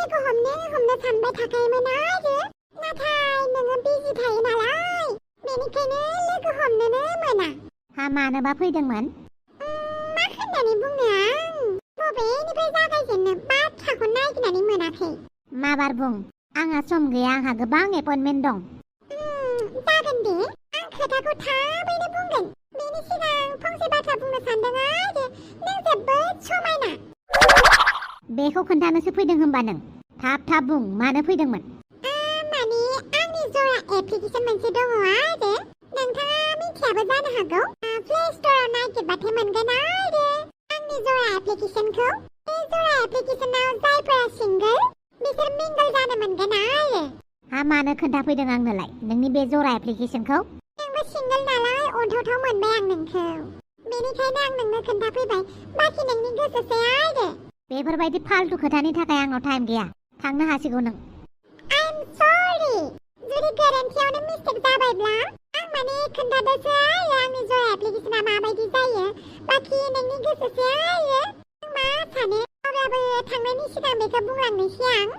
लोगो हमनो सानबाय थाखायोमोन आरो नाथाय नोङो बिजि थायो नालाय बेनिखायनो लोगो हमनोनो मोना। हा मानोबा फैदोंमोन? मा होननानै बुंनो आं बबेनिफ्राय जागायजेननो बाथ्राखौ नागिरनानै मोनाखै। माबार बुं, आंहा सम गैया, आंहा गोबां एपइन्टमेन्ट दं। जागोन दे, आं खोथाखौ थाबैनो बुंगोन। बेनि सिगां फंसे बाथ्रा बुंनो सानदों आरो नों जोबोद समायना। बेखौ खोन्थानोसो फैदों होनबा नों? थाब बुं, मानो फैदोंमोन? माने आंनि जरा एप्लिकेसन मोनसे दङ आरो नोंथाङा मिथियाबो जानो हागौ। प्ले स्ट'राव नागिरबाथाय मोनगोन आरो आंनि जरा एप्लिकेसनखौ। बे जरा एप्लिकेसनाव जायफोरा सिंगोल बिसोर मिंगल जानो मोनगोन आरो। हा मानो खोन्थाफैदों आंनोलाय नोंनि बे जरा एप्लिकेसनखौ? नोंबो सिंगोल नालाय अनथावथाव मोनबाय आं नोंखौ, बेनिखायनो आं नोंनो खोन्थाफैबाय। बाखि नोंनि गोसोसै आरो। बेफोरबायदि फालतु खोथानि थाखाय आंनाव टाइम गैया, थांनो हासिगौ नों। आइम सरि, जुदि गोरोन्थियावनो मिस्टेक जाबायब्ला आं माने खोन्थादोसो आरो आंनि जरा एप्लिकेसना माबायदि जायो। बाखि नोंनि गोसोसै आरो नों मा सानो। अब्लाबो थांनायनि सिगां बेखौ बुंलांनोसै आं।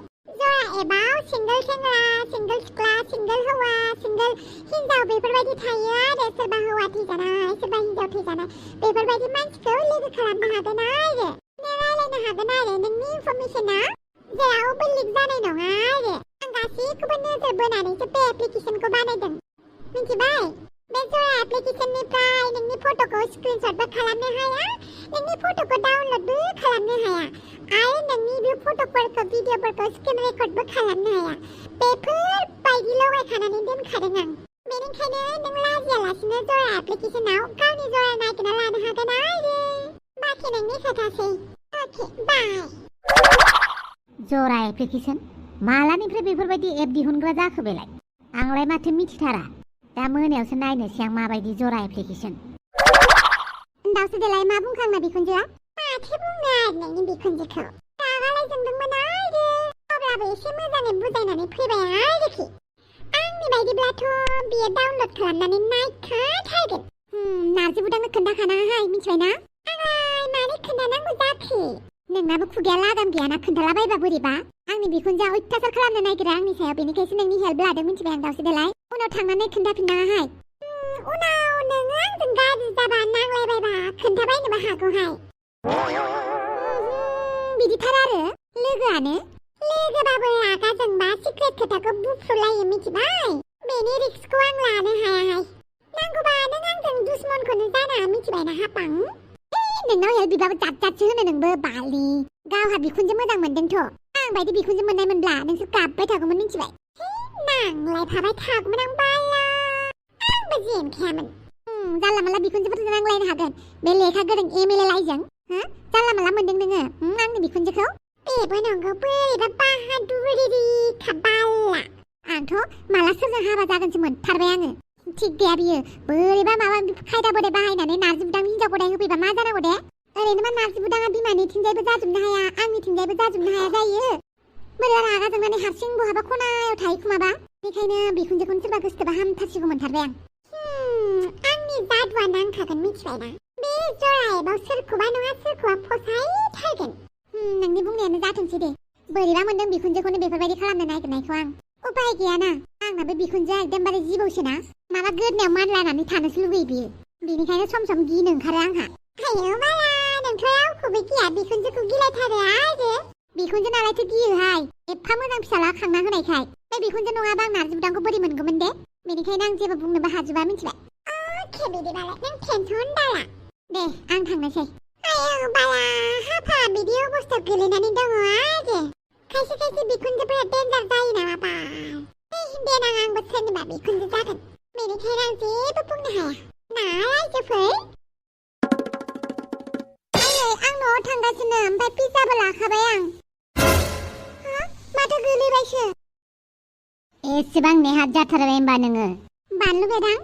जरा एबाव सिंगोल सेंग्रा, सिंगोल सिख्ला, सिंगोल हौवा, सिंगोल हिन्जाव बेफोरबायदि थायो आरो। सोरबा हौवा थैजानाय, सोरबा हिन्जाव थैजानाय बेफोरबायदि मानसिखौ लोगो खालामनो हागोन आरो। रायलायनो हागोन आरो। नोंनि इनफरमेसना जेरावबो लिक जानाय नङा आरो। आं गासैखौबो नोजोर बोनानैसो बे एप्लिकेसनखौ बानायदों, मिथिबाय? बे जरा एप्लिकेसननिफ्राय नोंनि फट'खौ स्क्रिनशटबो खालामनो हाया, नोंनि फट'खौ डाउनलडबो खालामनो हाया आरो नोंनि बे फट'फोरखौ भिडिअफोरखौ स्क्रिन रेकर्डबो खालामनो हाया। बेफोरबायदि लगायखानानै दोनखादों आं। बेनिखायनो नों लाजियालासिनो जरा एप्लिकेसनाव गावनि जरा नागिरना लानो हागोन आरो। बाखि नोंनि खोथासै। अके, बाय। जरा एप्लिकेसन? मालानिफ्राय बेफोरबायदि एप दिहुनग्रा जाखो बेलाय? आंलाय माथो मिथिथारा। दा मोनायावसो नायनोसै आं माबायदि जरा एप्लिकेसन। दाउसो देलाय मा बुंखांना बिखुनजोआ? माथो बुंनो आरो नोंनि बिखुनजोखौ। रागालाय जोंदोंमोन आरो अब्लाबो एसे मोजाङै बुजायनानै फैबाय आरोखि। आंनि बायदिब्लाथ' बियो डाउनलड खालामनानै नायखाथारगोन। नारजि बुदांनो खोन्थाखानाङाहाय, मिथिबायना? आंलाय मानो खोन्थानांगौ जाखो? नोंनाबो खुगाया लागाम गैयाना खोन्थालाबायबा बोरैबा। आंनि बिखुनजोआ अयथासार खालामनो नागिरो आंनि सायाव, बेनिखायसो नोंनि हेल्प लादों, मिथिबाय आं दाउसो देलाय। उनाव थांनानै खोन्थाफिननाङाहाय। उनाव नोङो आंजों गाज्रि जाबा नांलायबायबा खोन्थाबायनोबो हागौहाय। बिदिथार आरो लोगोआनो। लोगोबाबो रागा जोंबा सिक्रेट खोथाखौ बुफ्रुलायो, मिथिबाय? बेनि रिस्कखौ आं लानो हायाहाय। नांगौबा नों आंजों दुश्मनखौनो जानाङा, मिथिबायना हापां? नोंनाव हेल्प बिबाबो जाथसो होनो नोंबो बालि। गावहा बिखुनजो मोजां मोनदोंथ'। आं बायदि बिखुनजो मोननायमोनब्ला नोंसोर गाबबाय थागौमोन, मिथिबाय? नांलायफाबाय थागौमोन आं बाला। आंबो जेनखायामोन। जानला मानला बिखुनजोफोरजों नांलायनो हागोन बे लेखा गोरों MLA लाइजों? जानला मानला मोनदों नोङो आंनि बिखुनजोखौ? बेबो नंगौ, बोरैबा बाहादुरिरि बाला। आंथ' माला सोरजों हाबा जागोनसो मोनथारबाय आङो। थिग गैया बियो, बोरैबा माबा खायदा बोराय बाहायनानै नारजि बुदांनि हिनजाव गदाय होफैबा मा जानांगौ दे? ओरैनोबा नारजि बुदाङा बिमानिथिंजायबो जाजोबनो हाया, आंनिथिंजायबो जाजोबनो हाया जायो। बोरैबा रागा जोंनानै हारसिं बहाबा खनायाव थायो खोमाबा। बेखायनो बिखुनजोखौनो सोरबा गोसथोबा हामथारसिगौ मोनथारबाय आं। आंनि जादुआ नांखागोन, मिथिबायना? बे जरा एबाव सोरखौबा नङा सोरखौबा फसायथारगोन। नोंनि बुंनायानो जाथोंसै दे। बोरैबा मोनदों बिखुनजोखौनो बेफोरबायदि खालामनो नागिरनायखौ आं। उपाय गैयाना, आंनाबो बिखुनजोआ एकदमबारे जिबौसोना। माबा गोदनायाव मानलानानै थानोसो लुगैयो बियो। बेनिखायनो सम सम गिनो ओंखारो आंहा। आयौ बाला, नोंथ' रावखौबो गिया, बिखुनजोखौ गिलायथारो आरो। बिखुनजो नालायथ' गियोहाय, एफा मोजां फिसाला खांना होनायखाय। बे बिखुनजो नङाबा आं नारजि बुदांखौ बोरै मोनगौमोन दे? बेनिखायनो आं जेबो बुंनोबो हाजोबा, मिथिबाय? अके बिदिबालाय नों टेनसन दाला। दे आं थांनोसै। आयौ बाला, हाफा बिदि अबस्थायाव गोलैनानै दङ आरो। खायसे खायसे बिखुनजोफोरा डेन्जार जायो नामा बाल। देनां आंबो सोरनिबा बिखुनजो जागोन, बेनिखायनो आं जेबो बुंनो हाया ना रायजोफोर। आं न'आव थांगासिनो, ओमफ्राय पिज्जाबो लाखाबाय आं। माथो गोलैबायसो। एसेबां नेहाद जाथारबाय होनबा नोङो? बानलु बेदां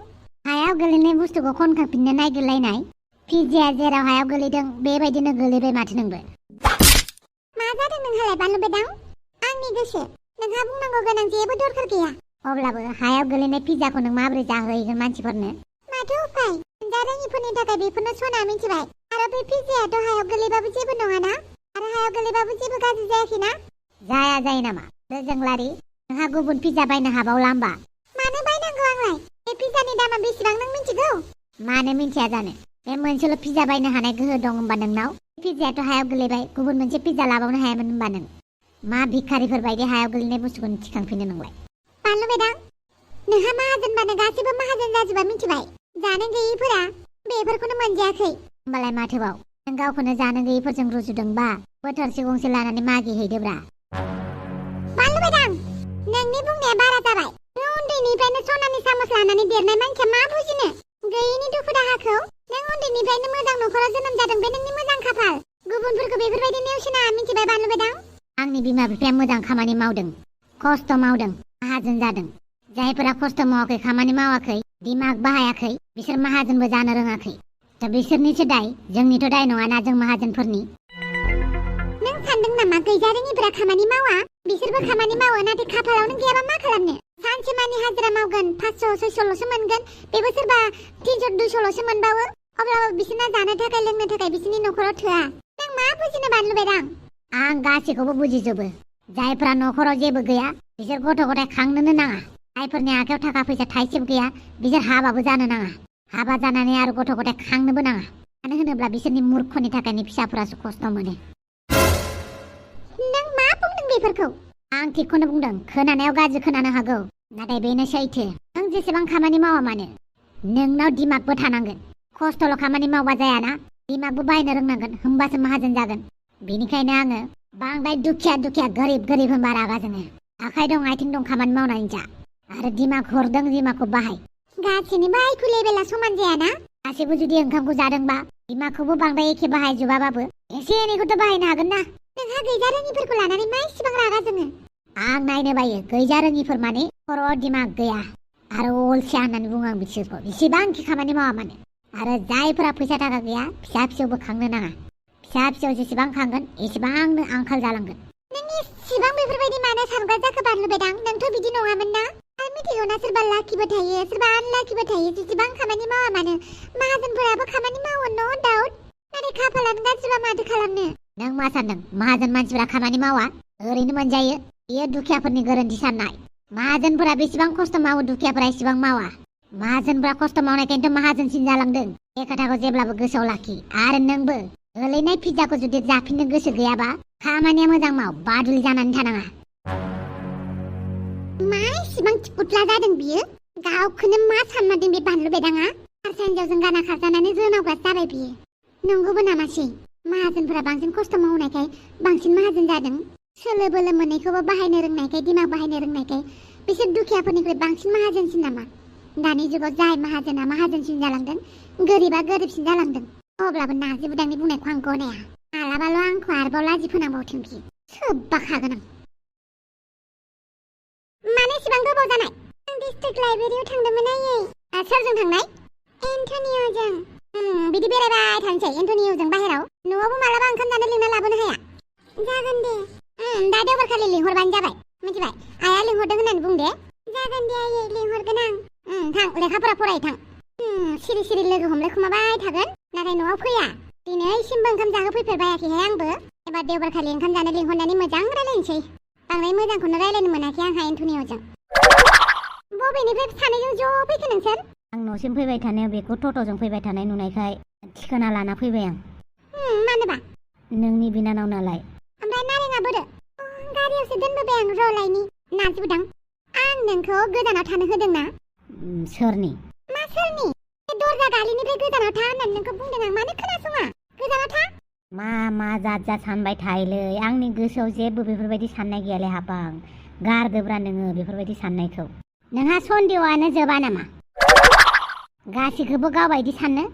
हायाव गोलैनाय बुस्थुखौ खनखांफिननो नागिरलायनाय। पिज्जाया जेराव हायाव गोलैदों बेबायदिनो गोलैबाय माथो नोंबो। मा जादों नोंहालाय बानलु बेदां? आंनि गोसो, नोंहा बुंनांगौ गोनां जेबो दरखार गैया। अब्लाबो हायाव गोलैनाय पिज्जाखौ नों माबोरै जाहोहैगोन मानसिफोरनो? माथो उपाय, रोङिफोरनि थाखाय बेफोरनो सना, मिथिबाय? आरो बे पिज्जायाथ' हायाव गोलैबाबो जेबो नङाना, आरो हायाव गोलैबाबो जेबो गाज्रि जायाखैना। जाया जायो नामा जोंलारि नोंहा गुबुन पिज्जा बायनो हाबावला होमबा? मानो बायनांगौ आंलाय? बे पिज्जानि दामा बेसेबां नों मिथिगौ? मानो मिथिया जानो? बे मोनसेल' पिज्जा बायनो हानाय गोहो दं होमबा नोंनाव? पिज्जायाथ' हायाव गोलैबाय, गुबुन मोनसे पिज्जा लाबावनो हायामोन होमबा नों? मा भिखारिफोर बायदि हायाव गोलैनाय बुस्थुखौनो थिखांफिनो नोंलाय? बानलु बेदां, नोंहा माहाजोनबानो गासैबो माहाजोन जाजोबा मिथिबाय? जानो गैयैफोरा बेफोरखौनो मोनजायाखै। होमबालाय माथोबाव? नों गावखौनो जानो गैयैफोरजों रुजुदोंबा बोथोरसे गंसे लानानै मागिहैदोब्रा। बानलु बेदां, नोंनि बुंनाया बारा जाबाय। नों उन्दैनिफ्रायनो सनानि सामस लानानै देरनाय मानसिया मा बुजिनो? गैयैनि दुखु दाहाखौ? नों उन्दैनिफ्रायनो मोजां न'खराव जोनोम जादों, बे नोंनि मोजां खाफाल। गुबुनफोरखौ बेफोरबायदि नेवसिनाङा मिथिबाय बानलु बेदां? आंनि बिमा बिफाया मोजां खामानि मावदों, खस्थ' मावदों, माहाजोन जादों। जायफोरा खस्थ' मावाखै, खामानि मावाखै, दिमाग बाहायाखै, बिसोर माहाजोनबो जानो रोङाखै। दा बिसोरनिसो दाय, जोंनिथ' दाय नङाना जों माहाजोनफोरनि। नों सानदों नामा गैजा रोङिफोरा खामानि मावा? बिसोरबो खामानि मावो, नाथाय खाफालावनो गैयाबा मा खालामनो? सानसेमानि हाजिरा मावगोन, 500-600ल'सो मोनगोन, बेबो सोरबा 300-200ल'सो मोनबावो। अब्लाबो बिसोरना जानो थाखाय लोंनो थाखाय बिसोरनि न'खराव थोआ। नों मा बुजिनो बानलु बेदां? आं गासैखौबो बुजिजोबो। जायफोरा न'खराव जेबो गैया बिसोर गथ' गथाय खांनोनो नाङा। जायफोरनि आखायाव थाखा फैसा थाइसेबो गैया बिसोर हाबाबो जानो नाङा। हाबा जानानै आरो गथ' गथाय खांनोबो नाङा। मानो होनोब्ला बिसोरनि मूर्खनि थाखायनो फिसाफोरासो खस्थ' मोनो। नों मा बुंदों बेफोरखौ? आं थिगखौनो बुंदों। खोनानायाव गाज्रि खोनानो हागौ, नाथाय बेनो सैथो। नों जेसेबां खामानि मावा मानो नोंनाव दिमागबो थानांगोन। खस्थ'ल' खामानि मावबा जायाना, दिमागबो बाहायनो रोंनांगोन, होमबासो माहाजोन जागोन। बेनिखायनो आङो बांद्राय दुखिया गोरिब होनबा रागा जोङो। आखाइ दं, आथिं दं, खामानि मावनानै जा। आरो दिमाग हरदों, दिमागखौ बाहाय। गासैनिबो आइक्यु लेभेला समान जायाना? गासैबो जुदि ओंखामखौ जादोंबा दिमागखौबो बांद्राय एखे बाहायजोबाबाबो एसे एनैखौथ' बाहायनो हागोन ना? नोंहा गैजा रोङिफोरखौ लानानै मा इसेबां रागा जोङो? आं नायनो बायो गैजा रोङिफोर माने खर'आव दिमाग गैया आरो अलसिया होननानै बुङो आं बिसोरखौ, बेसेबांखि खामानि मावा मानो। आरो जायफोरा फैसा थाखा गैया फिसा फिसौबो खांनो नाङा। फिसा फिसौ जेसेबां खांगोन एसेबांनो आंखाल जालांगोन। नों इसेबां बेफोरबायदि मानो सानग्रा जाखो बानलु बेदां? नोंथ' बिदि नङामोन ना? आरो मिथिगौना सोरबा लाखिबो थायो, सोरबा आनलाखिबो थायो। जेसेबां खामानि मावा मानो माहाजोनफोराबो खामानि मावो, नो डाउट। नाथाय खाफालानो गाज्रिबा माथो खालामनो? नों मा सानदों माहाजोन मानसिफोरा खामानि मावा, ओरैनो मोनजायो? बेयो दुखियाफोरनि गोरोन्थि साननाय। माहाजोनफोरा बेसेबां खस्थ' मावो, दुखियाफोरा एसेबां मावा। माहाजोनफोरा खस्थ' मावनायखायनोथ' माहाजोनसिन जालांदों। बे खोथाखौ जेब्लाबो गोसोआव लाखि। आरो नोंबो गोलैनाय पिज्जाखौ जुदि जाफिननो गोसो गैयाबा खामानिया मोजां माव, बादुलि जानानै थानाङा। मा इसेबां थिपुथ्ला जादों बियो? गावखौनो मा सानमारदों बे बानलु बेदाङा? हारसा हिन्जावजों गाना खारजानानै जोनावग्रा जाबाय बियो। नंगौबो नामासै? माहाजोनफोरा बांसिन खस्थ' मावनायखाय बांसिन माहाजोन जादों। सोलो बोलो मोननैखौबो बाहायनो रोंनायखाय, दिमाग बाहायनो रोंनायखाय बिसोर दुखियाफोरनिख्रुइ बांसिन माहाजोनसिन नामा? दानि जुगाव जाय माहाजोना माहाजोनसिन जालांदों, गोरिबा गोरिबसिन जालांदों। अब्लाबो नार्जि बुदांनि बुंनायखौ आं गनाया। मालाबाल' आंखौ आरोबाव लाजि फोनांबावथों बियो। सोब्बाखागोन आं। मानो एसेबां गोबाव जानाय? आं डिस्ट्रिक्ट लाइब्रेरियाव थांदोंमोन आयै। सोरजों थांनाय? एन्टनिय'जों। बिदि बेरायबाय थानोसै एन्टनिय'जों बाहेराव? न'आवबो मालाबा ओंखाम जानो लिंना लाबोनो हाया? जागोन दे। दा देवबारखालि लिंहरबानो जाबाय, मिथिबाय? आइया लिंहरदों होननानै बुं दे। जागोन दे आयै, लिंहरगोन आं। थां, लेखाफोरा फराय थां। सिरि सिरि लोगो हमलायखुमाबाय थागोन, नाथाय न'आव फैया। दिनैसिमबो ओंखाम जाहोफैफेरबायाखैहाय आंबो। एबार देवबारखालि ओंखाम जानो लिंहरनानै मोजां रायलायनोसै। बांद्राय मोजांखौनो रायलायनो मोनाखै आंहा एन्टनिय'जों। बबेनिफ्राय सानैजों ज' फैखो नोंसोर? आं न'सिम फैबाय थानायाव बेखौ टट'जों फैबाय थानाय नुनायखाय थिखोना लाना फैबाय आं। मानोबा? नोंनि बिनानाव नालाय। ओमफ्राय नारेंआ बोरो? गारियावसो दोनबोबाय आं र'लायनि। नार्जि बुदां, आं नोंखौ गोजानाव थानो होदोंना? सोरनि? मा सोरनि? बे दरजा गालिनिफ्राय गोजानाव था होननानै नोंखौ बुंदों आं। मानो खोनासङा? गोजानाव था। मा जात सानबाय थायोलै? आंनि गोसोआव जेबो बेफोरबायदि साननाय गैयालै हाबां। गारदोब्रा नोङो बेफोरबायदि साननायखौ। नोंहा सन्देहआनो जोबा नामा? गासैखौबो गावबायदि साननो?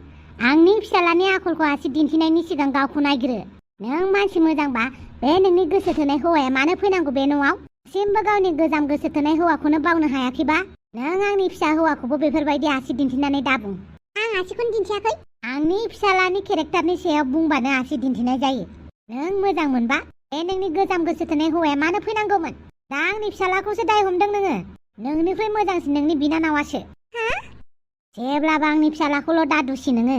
आंनि फिसालानि आखलखौ आसि दिन्थिनायनि सिगां गावखौ नायग्रो। नों मानसि मोजांबा बे नोंनि गोसो थोनाय हौवाया मानो फैनांगौ बे न'आव? दासिमबो गावनि गोजाम गोसो थोनाय हौवाखौनो बावनो हायाखैबा नों आंनि फिसा हौवाखौबो बेफोरबायदि आसि दिन्थिनानै दाबुं। आं आसिखौनो दिन्थियाखै। आंनि फिसालानि केरेक्टारनि सायाव बुंबानो आसि दिन्थिनाय जायो। नों मोजां मोनबा बे नोंनि गोजाम गोसो थोनाय हौवाया मानो फैनांगौमोन? दा आंनि फिसालाखौसो दाय हमदों नोङो। नोंनिख्रुइ मोजांसिन नोंनि बिनानावासो। जेब्लाबो आंनि फिसालाखौल' दा दुसि नोङो।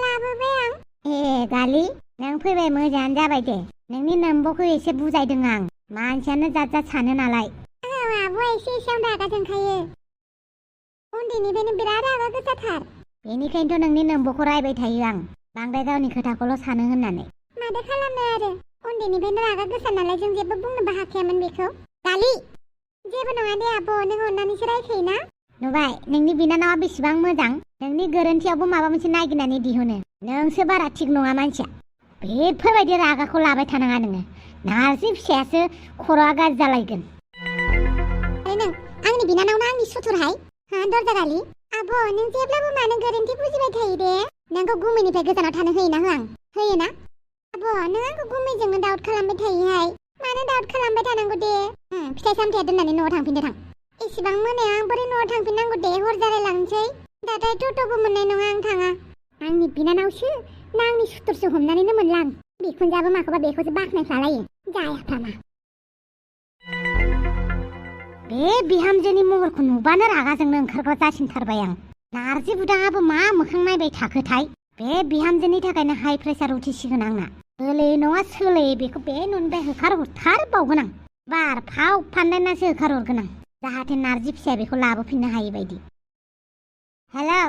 लाबोबाय आं। गालि, नों फैबाय मोजाङानो जाबाय दे। नोंनि नोम्ब'खौ एसे बुजायदों आं। मानसियानो जात जात सानो नालाय। आब'आ एसे एसेयावनो रागा जोंखायो। उन्दैनिफ्रायनो बिराद रागा गोसाथार। बेनिखायनोथ' नोंनि नोम्ब'खौ रायबाय थायो आं बांद्राय गावनि खोथाखौल' सानो होननानै। माथो खालामनो आरो उन्दैनिफ्रायनो रागा गोसा नालाय जों जेबो बुंनोबो हाखायामोन बेखौ। गालि जेबो नङा दे आब' नों अननानैसो रायखायोना। नुबाय नोंनि बिनानावा बेसेबां मोजां नोंनि गोरोन्थियावबो माबा मोनसे नागिरनानै दिहुनो। नोंसो बारा थिग नङा मानसिया। बेफोरबायदि रागाखौ लाबाय थानाङा नोङो। नारजि फिसायासो खर'आ गाज्रि जालायगोन। नों आंनि बिनानावना आंनि सुथुरहाय हा दरजा गालि। आब' नों जेब्लाबो मानो गोरोन्थि बुजिबाय थायो दे। नोंखौ गुमैनिफ्राय गोजानाव थानो होयोना होआ आं? होयोना? आब' नों आंखौ गुमैजोंनो दाउट खालामबाय थायोहाय। मानो दाउट खालामबाय थानांगौ दे? फिथाइ सामथाइया दोननानै न'आव थांफिनदो थां। इसिबां मोनायाव आं बोरै न'आव थांफिननांगौ दे हर जालायलांसै। दाथाय टट'बो मोननाय नङा आं थाङा। आंनि बिनानावसो ना आंनि सुथुरसो हमनानैनो मोनला आं। बिखुनजाबो माखौबा बेखौसो बाख्नायफ्लालायो जायाफ्रामा। बे बिहामजोनि महरखौ नुबानो रागा जोंनो ओंखारग्रा जासिनथारबाय आं। नारजि बुदाङाबो मा मोखां नायबाय थाखोथाय। बे बिहामजोनि थाखायनो हाइ प्रेसार उथिसिगोन आंना। गोरलै नङा सोलै बेखौ बे न'निफ्राय होखारहरथारबावगोन आं। बार फाव फान्दायनासो होखारहरगोन आं जाहाथे नारजि फिसाया बेखौ लाबोफिननो हायै बायदि। हेलौ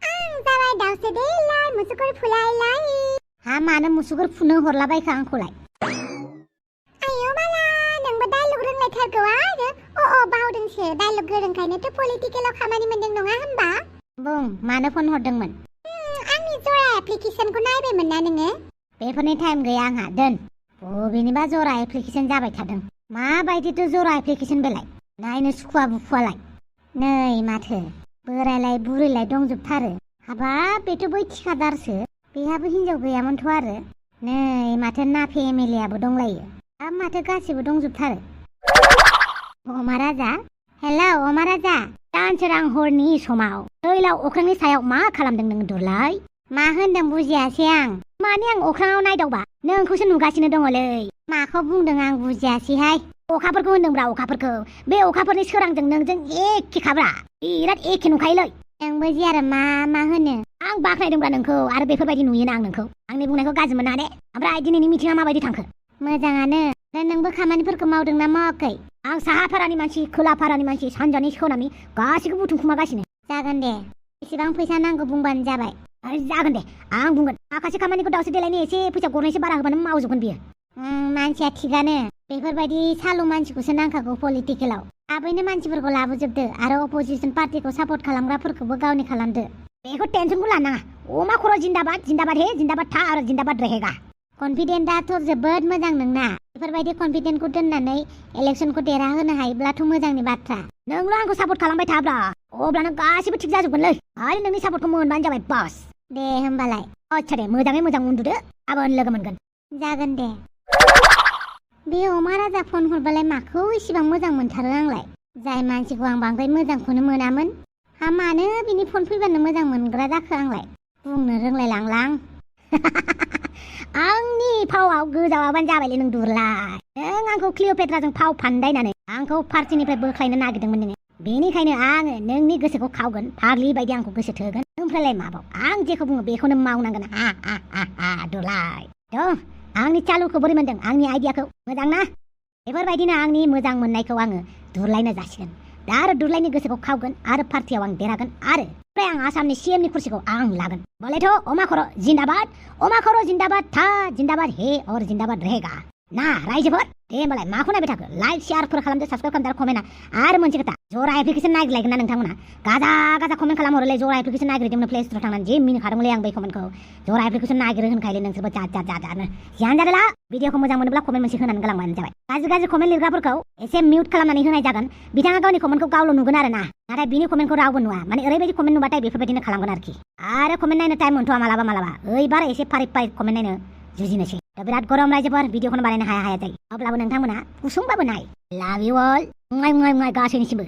आं जाबाय दाउसो देलाय मुसुगुर फुलायलाय। हा मानो मुसुगुर फुनो हरलाबायखो आंखौलाय? आयौ माला नोंबो डायलग रोंलायथारगौ आरो बावदोंसो डायलग गोरोंखायनोथ' पलिटिकेलाव खामानि मोनदों नङा होमबा? बुं मानो फन हरदोंमोन? आंनि जरा एप्लिकेसनखौ नायबायमोन ना नोङो? बेफोरनि टाइम गैया आंहा दोन। बबेनिबा जरा एप्लिकेसन जाबाय थादों। माबायदिथो जरा एप्लिकेसन बेलाय? नायनो सुखुवा बुखुवालाय। नै माथो बोरायलाय बुरैलाय दंजोबथारो। हाबाब बेथ' बै थिखादारसो। बेहाबो हिनजाव गैयामोनथ' आरो। नै माथो नाफे MLA आबो दंलायो। हाब माथो गासिबो दंजोबथारो। अमा राजा हेलौ अमा राजा दानसोर आं हरनि समाव दैलाव अख्रांनि सायाव मा खालामदों नों दुरलाय? मा होनदों बुजियासै आं। माने आं अख्राङाव नायदावबा नोंखौसो नुगासिनो दङलै। माखौ बुंदों आं बुजियासैहाय। अखाफोरखौ होनदोंब्रा अखाफोरखौ। बे अखाफोरनि सोरांजों नोंजों एखेखाब्रा बिराद एखे नुखायोलै। नोंबो जे आरो मा होनो। आं बाख्नायदोंब्रा नोंखौ आरो बेफोरबायदि नुयोना आं नोंखौ। आंनि बुंनायखौ गाज्रि मोना दे। ओमफ्राय दिनैनि मिटिङा माबायदि थांखो? मोजाङानो। दा नोंबो खामानिफोरखौ मावदोंना मावाखै? आं साहा फारानि मानसि खोला फारानि मानसि सानजानि सोनाबनि गासैखौबो बुथुमखुमागासिनो। जागोन दे बेसेबां फैसा नांगौ बुंबानो जाबाय। जागोन दे आं बुंगोन। माखासे खामानिखौ दावसो देलायनो एसे फैसा गरनैसो बारा होबानो मावजोबगोन बियो। मानसिया थिगानो। बेफोरबायदि सालु मानसिखौसो नांखागौ पलिटिकेलाव। थाबैनो मानसिफोरखौ लाबोजोबदो आरो अपोजिसन पार्टिखौ सापर्ट खालामग्राफोरखौबो गावनि खालामदो। बेखौ टेनसनखौ लानाङा। अमा खर' जिन्दाबाद जिन्दाबाद हे जिन्दाबाद था आरो जिन्दाबाद रहेगा। कनफिडेन्टआथ' जोबोद मोजां नोंना। बेफोरबायदि कनफिडेन्टखौ दोननानै इलेक्सनखौ देरहाहोनो हायोब्लाथ' मोजांनि बाथ्रा। नोंल' आंखौ सापर्ट खालामबाय थाब्ला अब्लानो गासिबो थिग जाजोबगोनलै। आरो नोंनि सापर्टखौ मोनबानो जाबाय बास। दे होमबालाय। आच्छा दे मोजाङै मोजां उन्दुदो। गाबोन लोगो मोनगोन। जागोन दे। बे अमा राजा फन हरबालाय माखौ इसिबां मोजां मोनथारो आंलाय। जाय मानसिखौ आं बांद्राय मोजांखौनो मोनामोन हा मानो बिनि फन फैबानो मोजां मोनग्रा जाखो आंलाय। बुंनो रोंलायलांलां। आंनि फावआव गोजावाबानो जाबायलै नों दुरलाय। नों आंखौ क्लिअपेट्राजों फाव फान्दायनानै आंखौ पार्टिनिफ्राय बोख्लायनो नागिरदोंमोन नोङो। बेनिखायनो आङो नोंनि गोसोखौ खावगोन फाग्लि बायदि आंखौ गोसो थोगोन। ओमफ्रायलाय माबाव आं जेखौ बुङो बेखौनो मावनांगोन। दुरलाय आंनि चालुखौ बोरै मोनदों? आंनि आइडियाखौ मोजां ना? बेफोरबायदिनो आंनि मोजां मोननायखौ आङो दुरलायनो जासिगोन। दा आरो दुरलायनि गोसोखौ खावगोन आरो पार्टियाव आं देरहागोन आरो ओमफ्राय आं आसामनि CMनि कुर्सिखौ आं लागोन। बोलेथ' अमा खर' जिन्दाबाद था जिन्दाबाद हे और जिन्दाबाद रहेगा ना रायजोफोर। दे होमबालाय माखौ नायबाय थाखो? लाइक शेयारफोर खालामदो साबसक्राइब खालामदो आरो कमेन्टआ। आरो मोनसे खोथा जरा एप्लिकेसन नागिरलायगोन ना नोंथांमोना? गाजा कमेन्ट खालामहरोलै जरा एप्लिकेसन नागिरदोंमोन प्ले स्ट'राव थांनानै जि मिनिखादोंलै आं बै कमेन्टखौ। जरा एप्लिकेसन नागिरो होनखायलै नोंसोरबो जानो जियानो जादोला। भिडिअखौ मोजां मोनोब्ला कमेन्ट मोनसे होनानै गालांबानो जाबाय। गाज्रि कमेन्ट लिरग्राफोरखौ एसे मिउट खालामनानै होनाय जागोन। बिथाङा गावनि कमेन्टखौ गावल' नुगोन आरो ना नाथाय बिनि कमेन्टखौ रावबो नुवा। माने ओरैबायदि कमेन्ट नुबाथाय बेफोरबायदिनो खालामगोन आरोखि। आरो कमेन्ट नायनो टाइम मोनथ'वा मालाबा ओइबार एसे फारि कमेन्ट नायनो जुजिनोसै। दा बिराद गरम रायजोफोर भिडिअखौनो बानायनो हाया जायो। अब्लाबो नोंथांमोना गुसुंबाबो नाय। लाभ इउ अल गासैनिसिमबो।